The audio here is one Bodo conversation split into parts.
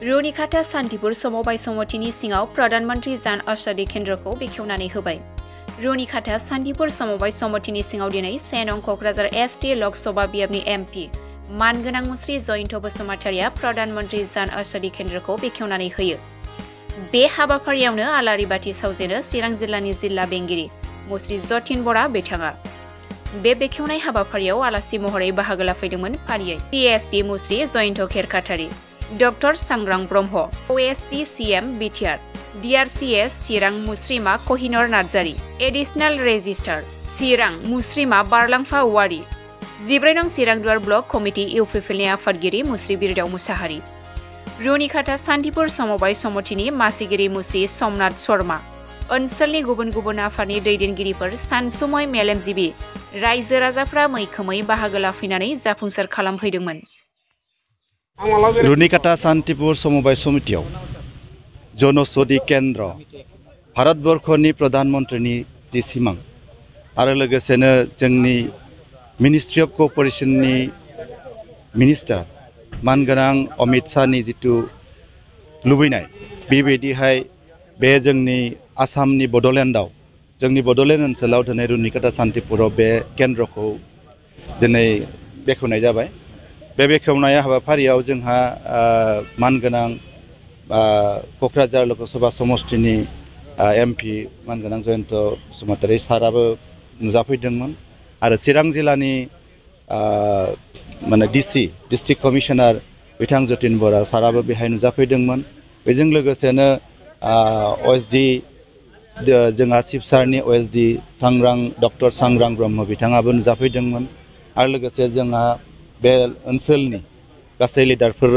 रुनिकाटा सान्तिपुर समबाय समथिनि सिङाव प्रधानमन्त्री जान औषधि केन्द्रखौ बेखेवनानै होबाय। रुनिकाटा सान्तिपुर समबाय समथिनि सिङाव दिनै 1 नं क'क्राझार एसटी लकसभा बियाबनि एमपि मानगोनां मुस्रि जयन्त बसुमतारिया प्रधानमन्त्री जान औषधि केन्द्रखौ बेखेवनानै होयो। बे हाबाफारियावनो आलारि बाथि सावजेनो चिरां जिल्लानि जिल्ला बेंगिरि मुस्रि जतिन बरा बिथाङा। बे बेखेवनाय हाबाफारियाव आलासि महरै बाहागो लाफैदोंमोन फारियै CSD मुस्रि जयन्त खेरखातारि, डक्टर सांग्रां Brahma, OSD CM BTR, DRCS चिरां मुस्रिमा कहिनर नार्जारी, एडिशनेल रेजिस्ट्रार चिरां मुस्रिमा बारलांफा औवारी, 14 नं चिरांदुवार ब्लक कमिटि इउपिपिएलनि आफादगिरि मुस्रि बिरदाव मुसाहारि, रुनिकाटा सान्तिपुर समबाय समथिनि मासिगिरि मुस्रि समनाथ शर्मा, ओनसोलनि गुबुन गुबुन आफादनि दैदेनगिरिफोर सानसुमै मेलेमजिबि रायजो राजाफ्रा मैखोमै बाहागो लाफैनानै जाफुंसार खालामफैदोंमोन। रुनिकाटा सान्तिपुर समबाय समितियाव जनौषधि केन्द्र भारतबर्षनि प्रधानमन्त्रिनि जि सिमां आरो लोगोसेनो जोंनि मिनिस्ट्रि अफ क'अपारेशननि मिनिस्टार मानगोनां अमित शाहनि जिथु लुबैनाय बेबायदिहाय बे जोंनि आसामनि बड'लेण्डआव जोंनि बड'लेण्ड ओनसोलाव दिनै रुनिकाटा सान्तिपुराव बे केन्द्रखौ दिनै बेखेवनाय जाबाय। बे बेखेवनाय हाबाफारियाव जोंहा मानगोनां क'क्राझार लकसभा समष्टिनि एमपि मानगोनां जयन्त बसुमतारि साराबो नुजाफैदोंमोन आरो चिरां जिल्लानि DC डिस्ट्रिक्ट कमिशनार बिथां जतिन बरा साराबो बेहाय नुजाफैदोंमोन। बेजों लोगोसेनो OSD जोंहा सिबसारनि OSD डक्टर सांग्रां ब्रह्म बिथाङाबो नुजाफैदोंमोन आरो लोगोसे जोंहा बे ओनसोलनि गासै लिडारफोर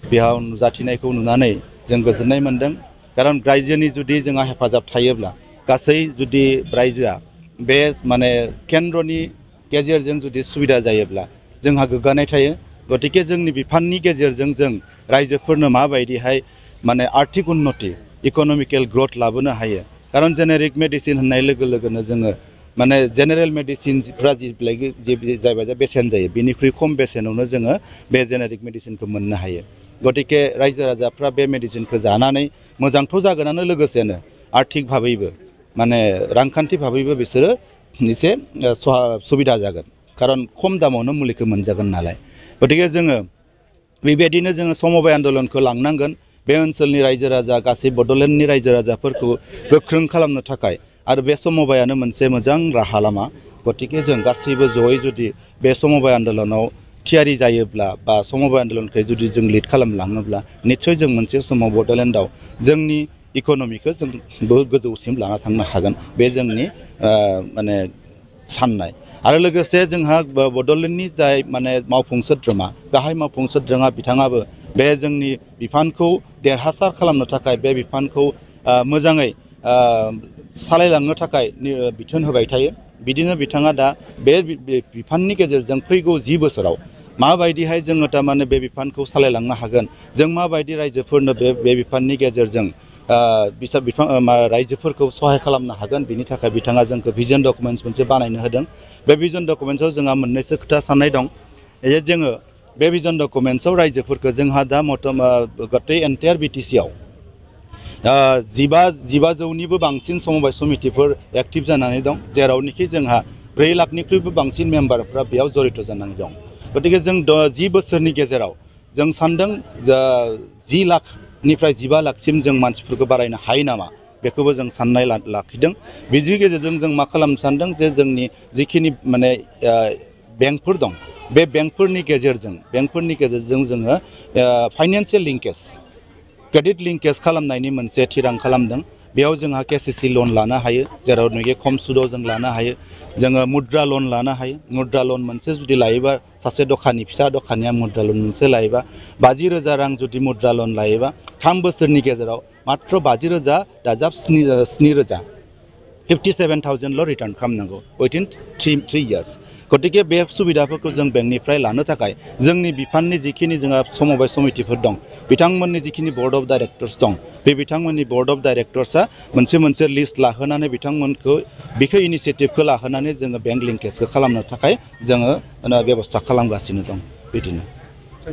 बेयाव नुजाथिनायखौ नुनानै जों गोजोननाय मोनदों। खारन रायजोनि जुदि जोंहा हेफाजाब थायोब्ला गासै जुदि रायजोआ बे केन्द्रनि गेजेरजों जुदि सुबिदा जायोब्ला जोंहा गोग्गानाय थायो। गतिके जोंनि बिफाननि गेजेरजों जों रायजोफोरनो माबायदिहाय आर्थिक उन्नति इक'नमिकेल ग्रथ लाबोनो हायो। खारन जेनेरिक मेडिसिन होननाय लोगो लोगोनो जोङो जेनेरेल मेडिसिनफ्रा जायबायदि बेसेन जायो बिनिख्रुइ खम बेसेनावनो जोङो बे जेनेरिक मेडिसिनखौ मोननो हायो। गतिके रायजो राजाफ्रा बे मेडिसिनखौ जानानै मोजांथ' जागोनानो लोगोसेनो आर्थिक भाबैबो रांखान्थि भाबैबो बिसोरो एसे सुबिदा जागोन। खारन खम दामावनो मुलिखौ मोनजागोन नालाय। गतिके जोङो बेबायदिनो जोङो समबाय आन्दलनखौ लांनांगोन। बे ओनसोलनि रायजो राजा गासै बड'लेण्डनि रायजो राजाफोरखौ गोख्रों खालामनो थाखाय आरो बे समबायानो मोनसे मोजां राहा लामा। गतिके जों गासैबो जयै जुदि बे समबाय आन्दलनाव थियारि जायोब्ला बा समबाय आन्दलनखौ जुदि जों लिड खालामलाङोब्ला निस्सय जों मोनसे समाव बड'लेण्डआव जोंनि इक'नमिखौ जों गोजौसिम लाना थांनो हागोन। बे जोंनि साननाय आरो लोगोसे जोंहा बड'लेण्डनि जाय मावफुं सोद्रोमा गाहाय मावफुं सोद्रोमा बिथाङाबो बे जोंनि बिफानखौ देरहासार खालामनो थाखाय बे बिफानखौ मोजाङै सालायलांनो थाखाय बिथोन होबाय थायो। बिदिनो बिथाङा दा बे बिफाननि गेजेरजों फैगौ 10 बोसोराव माबायदिहाय जोङो बे बिफानखौ सालायलांनो हागोन, जों माबायदि रायजोफोरनो बे बिफाननि गेजेरजों रायजोफोरखौ सहाय खालामनो हागोन बिनि थाखाय बिथाङा जोंखौ भिजन डकुमेन्ट्स मोनसे बानायनो होदों। बे भिजन डकुमेन्ट्सआव जोंहा मोननैसो खोथा साननाय दं। जोङो बे भिजन डकुमेन्ट्सआव रायजोफोरखौ जोंहा दा गतै एन्टायार BTCआव 15,000निबो बांसिन समबाय समितिफोर एक्टिभ जानानै दं, जेरावनोखि जोंहा 4 लाखनिख्रुइबो बांसिन मेम्बारफ्रा बेयाव जड़ित जानानै दं। गतिके जों 10 बोसोरनि गेजेराव जों सानदों 10 लाखनिफ्राय 15 लाखसिम जों मानसिफोरखौ बारायनो हायो नामा बेखौबो जों साननाय लाखिदों। बिनि गेजेरजों जों मा खालामनो सानदों जे जोंनि जिखिनि बेंकफोर दं बे बेंकफोरनि गेजेरजों जोङो फाइनान्सियेल लिंकेज क्रेडिट लिंकेज खालामनायनि मोनसे थिरां खालामदों। बेयाव जोंहा KCC लन लानो हायो, जेरावनोखि खम सुदाव जों लानो हायो। जोङो मुद्रा लन लानो हायो। मुद्रा लन मोनसे जुदि लायोबा सासे फिसा दखानिया मुद्रा लन मोनसे लायोबा 50,000 रां जुदि मुद्रा लन लायोबा 3 बोसोरनि गेजेराव मात्र 50,000 दाजाब 7,000 57,000ल' रिटार्न खालामनांगौ उइथिन 3 इयार्स। गतिके बे सुबिदाफोरखौ जों बेंकनिफ्राय लानो थाखाय जोंनि बिफाननि जिखिनि जोंहा समबाय समितिफोर दं बिथांमोननि जिखिनि बर्ड अफ डाइरेक्टर्स दं बे बिथांमोननि बर्ड अफ डाइरेक्टर्सआ मोनसे लिस्ट लाहोनानै बिथांमोनखौ बेखौ इनिसियेटिभखौ लाहोनानै जोङो बेंक लिंकेजखौ खालामनो थाखाय जोङो बेबस्था खालामगासिनो दं। बिदिनो